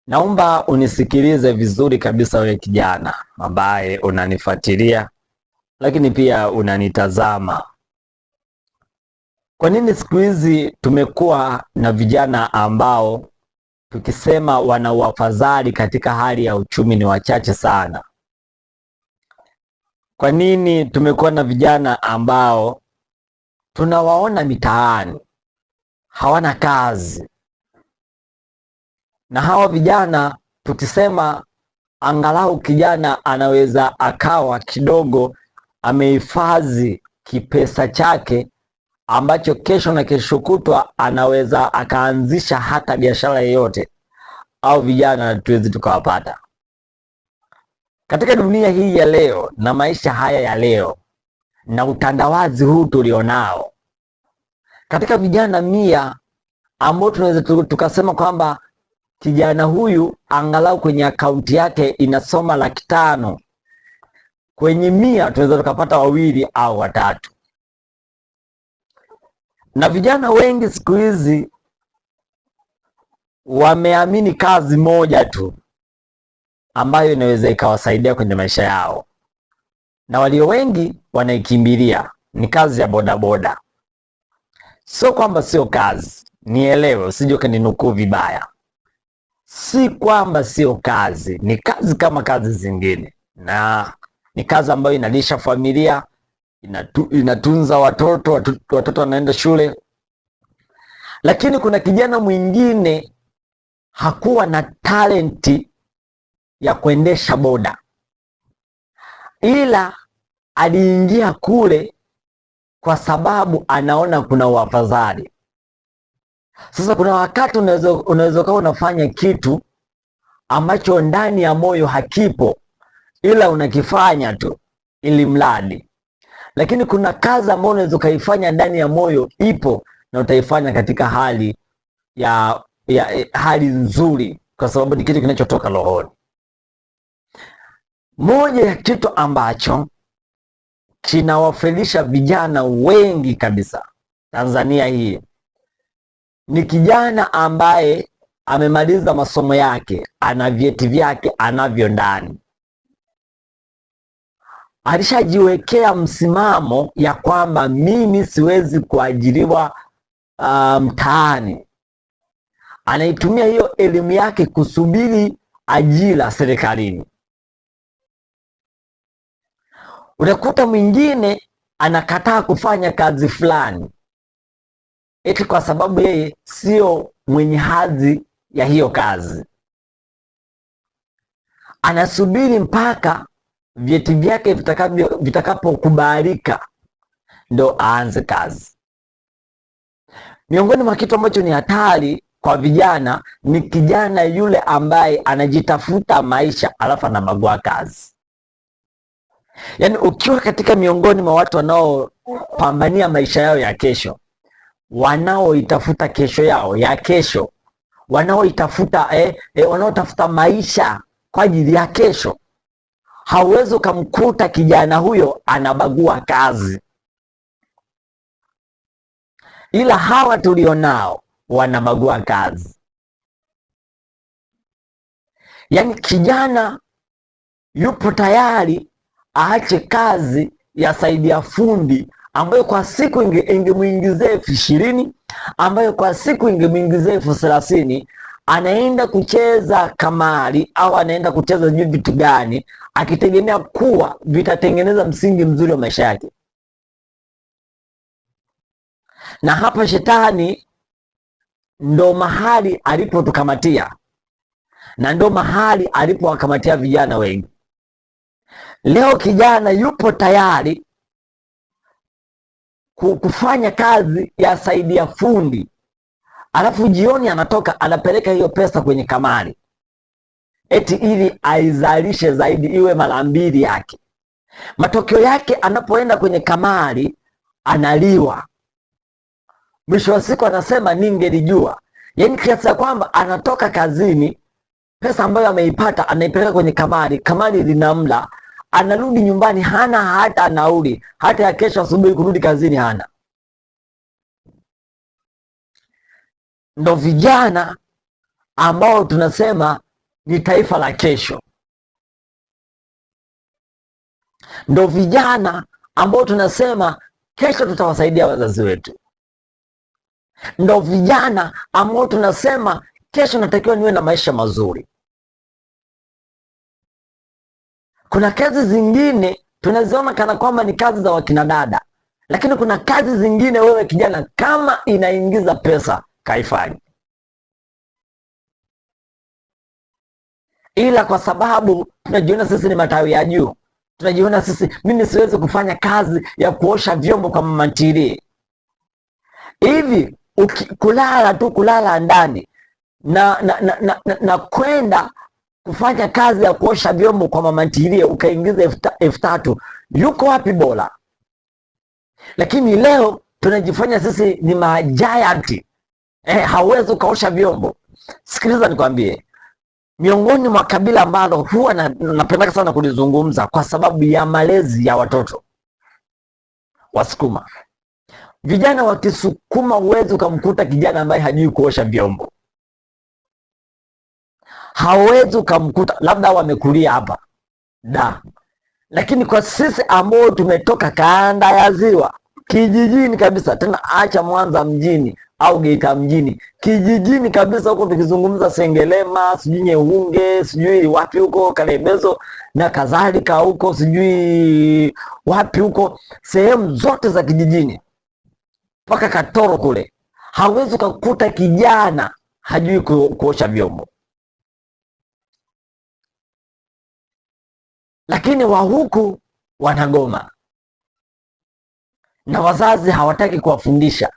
Naomba unisikilize vizuri kabisa wewe kijana ambaye unanifuatilia lakini pia unanitazama. Kwa nini siku hizi tumekuwa na vijana ambao tukisema wana uafadhali katika hali ya uchumi ni wachache sana? Kwa nini tumekuwa na vijana ambao tunawaona mitaani hawana kazi, na hawa vijana tukisema angalau kijana anaweza akawa kidogo amehifadhi kipesa chake ambacho kesho na kesho kutwa anaweza akaanzisha hata biashara yoyote, au vijana tuwezi tukawapata katika dunia hii ya leo na maisha haya ya leo na utandawazi huu tulionao, katika vijana 100 ambao tunaweza tukasema kwamba kijana huyu angalau kwenye akaunti yake inasoma 500,000, kwenye 100 tunaweza tukapata wawili au watatu. Na vijana wengi siku hizi wameamini kazi moja tu ambayo inaweza ikawasaidia kwenye maisha yao, na walio wengi wanaikimbilia ni kazi ya bodaboda. Sio kwamba sio kazi, nielewe, usije ukaninukuu vibaya. Si kwamba sio kazi, ni kazi kama kazi zingine, na ni kazi ambayo inalisha familia, inatunza watoto, watoto wanaenda shule. Lakini kuna kijana mwingine hakuwa na talenti ya kuendesha boda, ila aliingia kule kwa sababu anaona kuna uafadhali. Sasa kuna wakati unaweza ukawa unafanya kitu ambacho ndani ya moyo hakipo, ila unakifanya tu ili mradi. Lakini kuna kazi ambayo unaweza ukaifanya ndani ya moyo ipo, na utaifanya katika hali ya hali nzuri, kwa sababu ni kitu kinachotoka rohoni. Moja ya kitu ambacho kinawafelisha vijana wengi kabisa Tanzania hii ni kijana ambaye amemaliza masomo yake, ana vyeti vyake anavyo ndani, alishajiwekea msimamo ya kwamba mimi siwezi kuajiriwa mtaani. Anaitumia hiyo elimu yake kusubiri ajira serikalini. Unakuta mwingine anakataa kufanya kazi fulani eti kwa sababu yeye sio mwenye hadhi ya hiyo kazi. Anasubiri mpaka vyeti vyake vitakapokubalika ndo aanze kazi. Miongoni mwa kitu ambacho ni hatari kwa vijana ni kijana yule ambaye anajitafuta maisha alafu anabagua kazi. Yaani ukiwa katika miongoni mwa watu wanaopambania maisha yao ya kesho, wanaoitafuta kesho yao ya kesho, wanaoitafuta wanaotafuta maisha kwa ajili ya kesho, hauwezi ukamkuta kijana huyo anabagua kazi, ila hawa tulionao wanabagua kazi. Yaani kijana yupo tayari aache kazi ya saidia fundi ambayo kwa siku ingemuingizia 20,000, ambayo kwa siku ingemuingizia 30,000, anaenda kucheza kamari au anaenda kucheza sijui vitu gani, akitegemea kuwa vitatengeneza msingi mzuri wa maisha yake. Na hapa shetani ndo mahali alipotukamatia na ndo mahali alipowakamatia vijana wengi. Leo kijana yupo tayari kufanya kazi ya saidia fundi, alafu jioni anatoka anapeleka hiyo pesa kwenye kamari eti ili aizalishe zaidi iwe mara mbili yake. Matokeo yake anapoenda kwenye kamari analiwa. Mwisho wa siku anasema ningelijua. Yaani kiasi ya kwamba anatoka kazini, pesa ambayo ameipata anaipeleka kwenye kamari, kamari linamla, anarudi nyumbani hana hata nauli, hata ya kesho asubuhi kurudi kazini hana. Ndo vijana ambao tunasema ni taifa la kesho, ndo vijana ambao tunasema kesho tutawasaidia wazazi wetu, ndo vijana ambao tunasema kesho natakiwa niwe na maisha mazuri. Kuna kazi zingine tunaziona kana kwamba ni kazi za wakina dada, lakini kuna kazi zingine wewe kijana, kama inaingiza pesa kaifanye, ila kwa sababu tunajiona sisi ni matawi ya juu, tunajiona sisi, mimi siwezi kufanya kazi ya kuosha vyombo kwa mama ntilie. Hivi kulala tu, kulala ndani na kwenda kufanya kazi ya kuosha vyombo kwa mama ntilie ukaingiza 3,000, yuko wapi bora? Lakini leo tunajifanya sisi ni majiant. Hauwezi ukaosha vyombo. Sikiliza nikwambie, miongoni mwa kabila ambalo huwa napenda sana kulizungumza kwa sababu ya malezi ya watoto, Wasukuma. Vijana wa Kisukuma huwezi ukamkuta kijana ambaye hajui kuosha vyombo, hawezi ukamkuta, labda wamekulia hapa da. Lakini kwa sisi ambao tumetoka kanda ya ziwa kijijini kabisa, tena acha Mwanza mjini au Geita mjini, kijijini kabisa huko, tukizungumza Sengelema, sijui Nyeunge, sijui wapi huko Kalemezo na kadhalika huko, sijui wapi huko, sehemu zote za kijijini mpaka Katoro kule, hawezi ukakuta kijana hajui kuosha vyombo. Lakini wa huku wanagoma na wazazi hawataki kuwafundisha.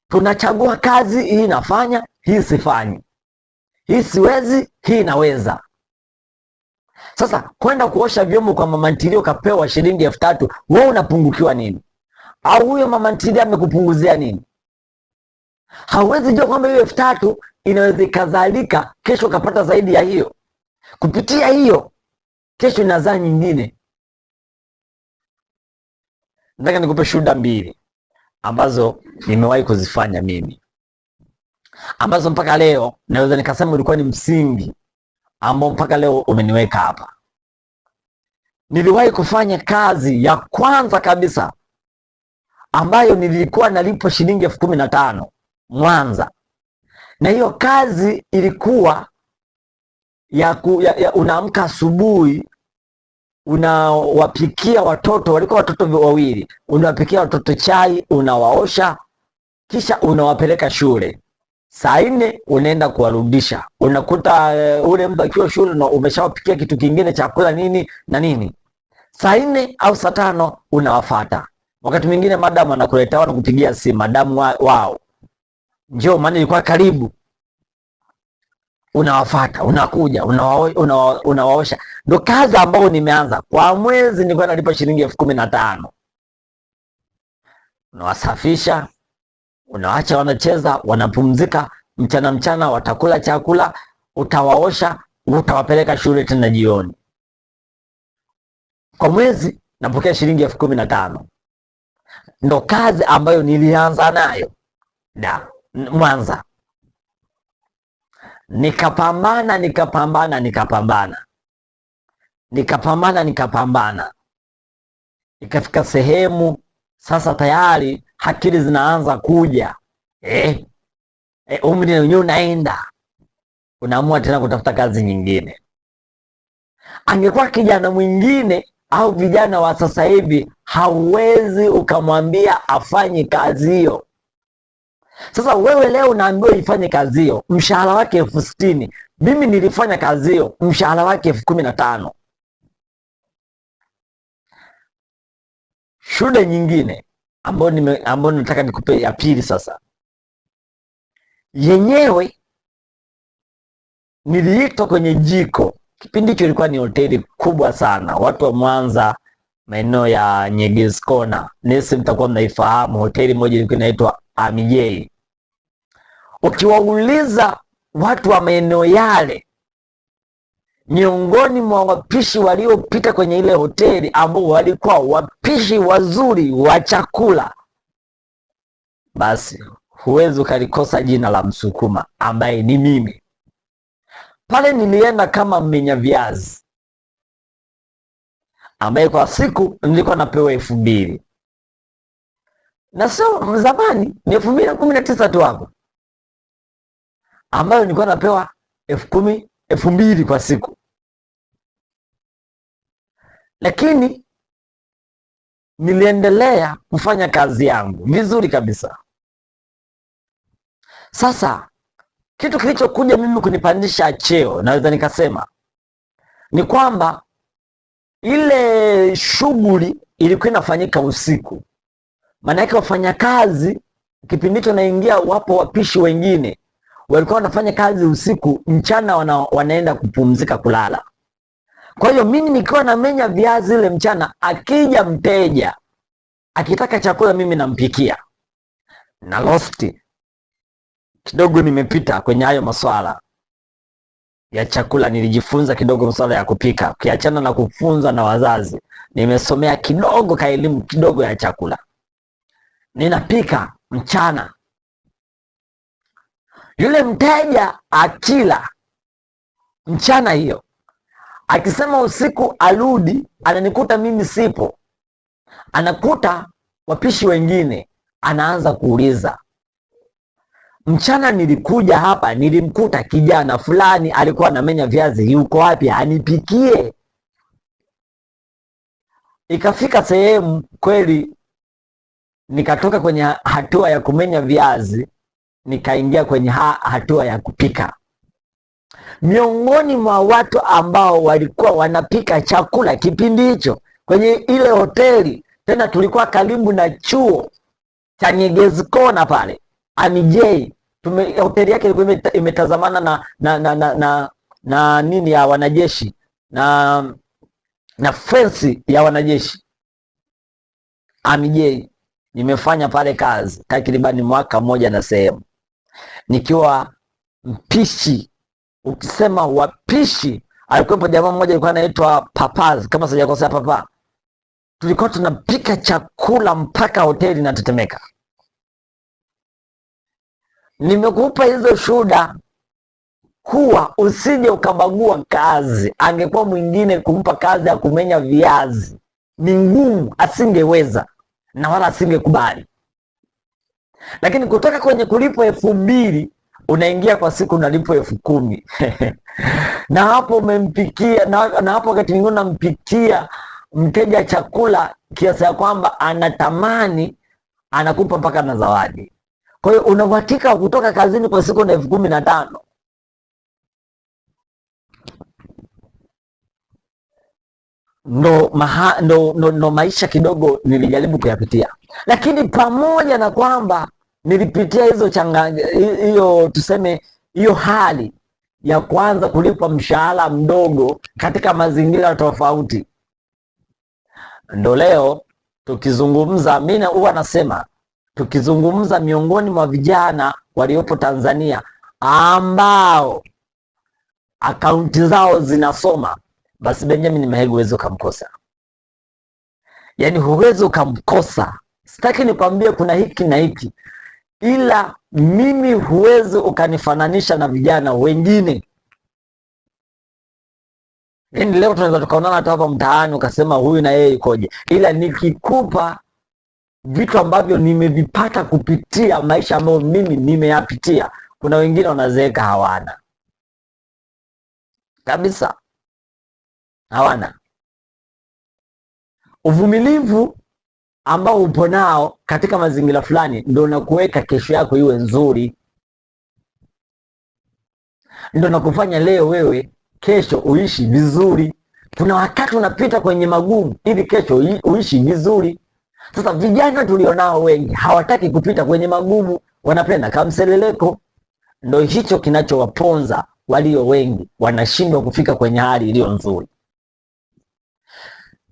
Tunachagua kazi hii nafanya, hii sifanyi, hii siwezi, hii naweza. Sasa kwenda kuosha vyombo kwa mama ntilie ukapewa shilingi 3,000, wewe unapungukiwa nini? Au huyo mama ntilie amekupunguzia nini? Hauwezi jua kwamba hiyo 3,000 inaweza ikazalika kesho ukapata zaidi ya hiyo. Kupitia hiyo kesho inazaa nyingine. Nataka nikupe shuhuda mbili ambazo nimewahi kuzifanya mimi, ambazo mpaka leo naweza nikasema ulikuwa ni msingi ambao mpaka leo umeniweka hapa. Niliwahi kufanya kazi ya kwanza kabisa ambayo nilikuwa nalipwa shilingi 15,000 Mwanza, na hiyo kazi ilikuwa ya unaamka asubuhi unawapikia watoto, walikuwa watoto wawili, unawapikia watoto chai, unawaosha, kisha unawapeleka shule. Saa 4 unaenda kuwarudisha, unakuta ule mtu akiwa shule na umeshawapikia kitu kingine chakula nini na nini. Saa 4 au saa 5 unawafata. Wakati mwingine madamu anakuletea, wanakupigia simu, madamu wao njoo, maana ilikuwa karibu. Unawafata, unakuja, unawaosha. Ndo kazi ambayo nimeanza kwa mwezi, nilikuwa nalipa shilingi 15,000. Unawasafisha, unawaacha wanacheza, wanapumzika mchana mchana, watakula chakula, utawaosha, utawapeleka shule tena jioni. Kwa mwezi napokea shilingi 15,000. Ndo kazi ambayo nilianza nayo da Mwanza. Nikapambana, nikapambana, nikapambana, nikapambana, nikapambana, ikafika sehemu sasa tayari akili zinaanza kuja, umri wenyewe unaenda, unaamua tena kutafuta kazi nyingine. Angekuwa kijana mwingine au vijana wa sasa hivi, hauwezi ukamwambia afanye kazi hiyo. Sasa wewe leo unaambiwa ifanye kazi hiyo, mshahara wake 60,000. Mimi nilifanya kazi hiyo, mshahara wake 15,000. Shule nyingine ambayo nataka nikupe ya pili sasa, yenyewe niliitwa kwenye jiko. Kipindi hicho ilikuwa ni hoteli kubwa sana, watu wa Mwanza maeneo ya Nyegezi Kona, nesi mtakuwa mnaifahamu hoteli moja ilikuwa inaitwa Amijei. Ukiwauliza watu wa maeneo yale, miongoni mwa wapishi waliopita kwenye ile hoteli ambao walikuwa wapishi wazuri wa chakula, basi huwezi ukalikosa jina la Msukuma ambaye ni mimi. Pale nilienda kama mmenya viazi ambaye kwa siku nilikuwa napewa 2000 na sio zamani, ni 2019 tu hapo, ambayo nilikuwa napewa 10,000, 2000 kwa siku, lakini niliendelea kufanya kazi yangu vizuri kabisa. Sasa kitu kilichokuja mimi kunipandisha cheo, naweza nikasema ni kwamba ile shughuli ilikuwa inafanyika usiku. Maana yake wafanyakazi kipindi hicho naingia, wapo wapishi wengine walikuwa wanafanya kazi usiku, mchana wanaenda kupumzika kulala. Kwa hiyo mimi nikiwa namenya viazi ile mchana, akija mteja akitaka chakula mimi nampikia na losti kidogo. Nimepita kwenye hayo maswala ya chakula, nilijifunza kidogo masuala ya kupika, ukiachana na kufunza na wazazi, nimesomea kidogo ka elimu kidogo ya chakula. Ninapika mchana, yule mteja akila mchana hiyo, akisema usiku arudi, ananikuta mimi sipo, anakuta wapishi wengine, anaanza kuuliza mchana nilikuja hapa nilimkuta kijana fulani alikuwa anamenya viazi, yuko wapi anipikie? Ikafika sehemu kweli, nikatoka kwenye hatua ya kumenya viazi nikaingia kwenye hatua ya kupika. Miongoni mwa watu ambao walikuwa wanapika chakula kipindi hicho kwenye ile hoteli, tena tulikuwa karibu na chuo cha Nyegezi Kona pale Amijei, hoteli yake ilikuwa imetazamana na nini ya wanajeshi na fensi ya wanajeshi. Amijei nimefanya pale kazi takribani mwaka mmoja na sehemu, nikiwa mpishi. Ukisema wapishi, alikuwepo jamaa mmoja alikuwa anaitwa Papaz, kama sijakosea, Papa. Tulikuwa tunapika chakula mpaka hoteli inatetemeka. Nimekupa hizo shuhuda kuwa usije ukabagua kazi. Angekuwa mwingine kumpa kazi ya kumenya viazi ni ngumu, asingeweza na wala asingekubali. Lakini kutoka kwenye kulipwa 2000 unaingia kwa siku unalipwa 10,000 na hapo umempikia na hapo wakati mwingine unampikia mteja chakula kiasi ya kwamba anatamani anakupa mpaka na zawadi. Kwa hiyo una uhakika wa kutoka kazini kwa siku na 15,000. Ndo maisha kidogo nilijaribu kuyapitia, lakini pamoja na kwamba nilipitia hizo hiyo tuseme hiyo hali ya kwanza kulipwa mshahara mdogo katika mazingira tofauti, ndo leo tukizungumza, mimi huwa nasema tukizungumza miongoni mwa vijana waliopo Tanzania ambao akaunti zao zinasoma, basi Benjamin Mahegu huwezi ukamkosa. Yaani huwezi ukamkosa. Sitaki nikwambie kuna hiki na hiki, ila mimi huwezi ukanifananisha na vijana wengine. Yaani leo tunaweza tukaonana tu hapa mtaani ukasema huyu na yeye ikoje, ila nikikupa vitu ambavyo nimevipata kupitia maisha ambayo mimi nimeyapitia, kuna wengine wanazeeka hawana kabisa, hawana uvumilivu ambao upo nao katika mazingira fulani, ndio nakuweka kesho yako iwe nzuri, ndio nakufanya leo wewe kesho uishi vizuri. Kuna wakati unapita kwenye magumu ili kesho uishi vizuri. Sasa vijana tulionao wengi hawataki kupita kwenye magumu, wanapenda kamseleleko. Ndo hicho kinachowaponza walio wengi, wanashindwa kufika kwenye hali iliyo nzuri.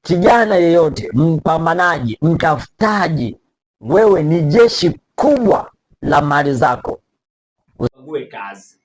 Kijana yeyote mpambanaji, mtafutaji, wewe ni jeshi kubwa la mali zako. Uchague kazi.